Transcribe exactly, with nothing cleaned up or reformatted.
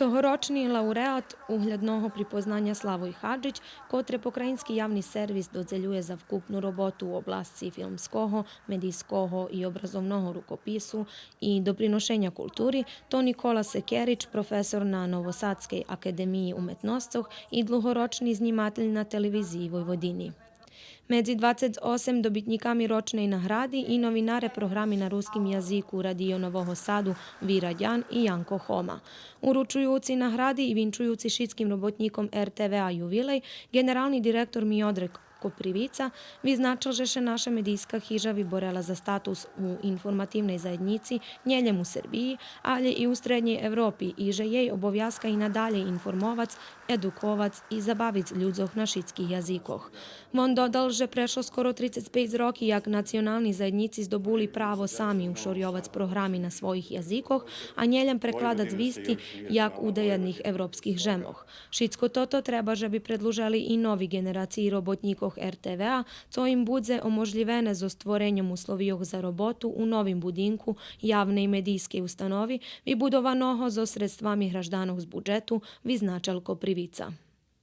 Тогорочни лауреат углядного припознаня Славой Хаджич, котре Покраїнски явни сервис додзелює за вкупну роботу у обласци филмского, медийского и образовного рукопису и доприношеня култури, то Никола Секерич, професор на Новосадскей академиї уметносцох и длугорочни знїматель на Телевизиї Войводини. Медзи двацец осем добитнїками рочней награди и новинаре програми на руским язику Радио Нового Саду Вира Дян и Янко Хома. Уручуюци награди и винчуюци шицким роботнїком Р Т В А ювилей, ґенерални директор Миодраг Копривица визначел же ше наша медийска хижа виборела за статус у информативней заєднїци нє лєм у Сербиї, алє и у Стреднєй Европи и же єй обовязка и надалєй информовац, едуковац и забавиц людзох на шицких язикох. Вон додал же прешло скоро трицец пейц роки як национални заєднїци здобули право сами ушорйовац програми на своїх язикох, а нє лєм прекладац висти як у даєдних европских жемох. Шицко тото треба же би предлужели и нови ґенерациї роботнїкох Р Т В А, цо им будзе оможлївене зоз створеньом условийох за роботу у новим будинку явней медийскей установи, вибудованого зоз средствами гражданох з буджету, визначел Копривица.